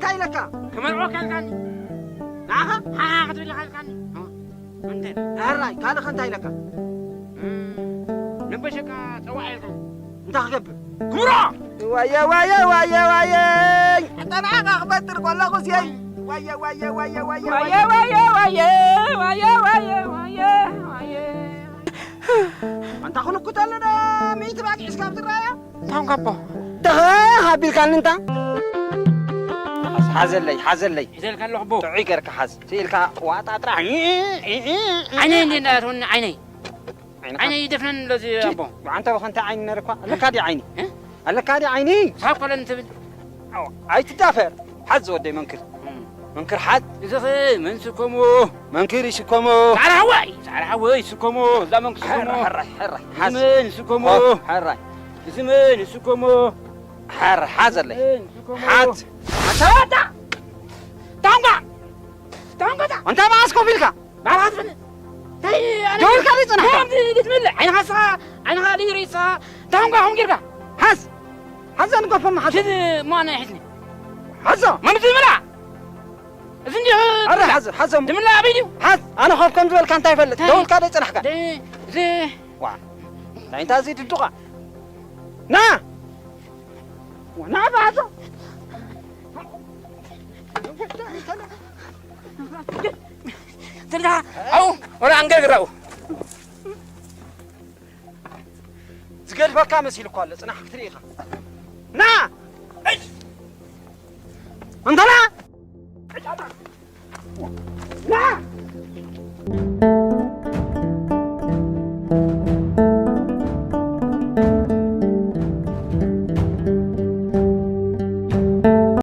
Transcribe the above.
እንታይ ኢለካ? ክመርዖ ካልካኒ። ንዓኻ? ሓ ክትብል ኢኻ ኢልካኒ። እንተ ሕራይ ካልእ ከ እንታይ ኢለካ? ንበሸቃ ጸዋዕ ኢልካኒ። እንታይ ክገብር? ክምሮ! ዋየ ዋየ ዋየ ዋየ! ኣንታ ንዓኻ ክፈጥር ከለኹስ የይ! ዋየ ዋየ ዋየ ዋየ ዋየ! ዋየ ዋየ ዋየ ዋየ ዋየ ዋየ ዋየ! ኣንታ ክንኩት ኣሎ ዶ ሚእቲ ባጊዕ እስካብ ዝረኣያ? ታንካቦ። ተኸ ኣቢልካኒ እንታ። ሓዘለይ፣ ሓዘለይ። ሒዘልካ ኣለኹ ኣቦ። ጥዑይ ገርካ ሓዝ። ስኢልካ ዋጣ ጥራሕ። ዓይነይ እንዴ እንዳትሆን ዓይነይ። ዓይንኻ? ዓይነይ ይደፍነን ኣለዚ ኣቦ። ብዓንተ ብኸንተ ዓይኒ ነርኳ። ኣለካ ዲ ዓይኒ? እ? ኣለካ ዲ ዓይኒ? ሳብ ኮለን ትብል። ኣዎ፣ ኣይትዳፈር። ሓዝ ወደይ መንክር። እም። መንክር ሓዝ። እዚ ኸ መን ስከሞ? መንክር ይስከሞ። ጻዕዳ ሓወይ፣ ጻዕዳ ሓወይ ስከሞ። እዛ መንክር ስከሞ። ሕራይ፣ ሕራይ፣ ሕራይ። እዚ ሓዝ። መን ስከሞ? ኦ፣ ሕራይ። እዚ መን ስከሞ? ሓር፣ ሓዘለይ። መን ስከሞ? ሓዝ። ኣታ ወዳ! ታንጋ! ታንጋ ታ! ኣንታ መዓስ ኮፍ ኢልካ? ባራት ፍን! እንታይ ኣነ ደው ኢልካ ዘይጽናሕካ? ከምዚ ልትምልእ? ዓይንኻ ስኻ፣ ዓይንኻ ልይሪ ስኻ። ታንጋ ኹም ጌርካ? ሓዝ! ሓዝ ኣንገፎም ሓዝ! ሽድ ማነ ይሕዝኒ? ሓዞ! መምዚ ምላ! እዚ እንዲሁ ኣረ ሓዞ፣ ሓዞ! ዝምላ ኣበይ ድዩ? ሓዝ! ኣነ ኾፍ ከም ዝበልካ እንታይ ይፈልጥ? እንታይ? ደው ኢልካ ዘይጽናሕካ? ደ-፣ እዚ ዋ! እንታይ እንታይ እዚ ድዱቓ? ና! ና ባዞ! ትንዳ፣ ኣው፣ ወላ ኣንገርግራኡ። ዝገድፈካ መሲሉ እኮ ኣሎ፣ ጽናሕ ክትርኢ ኢኻ። ና! እይ! እንተ ና!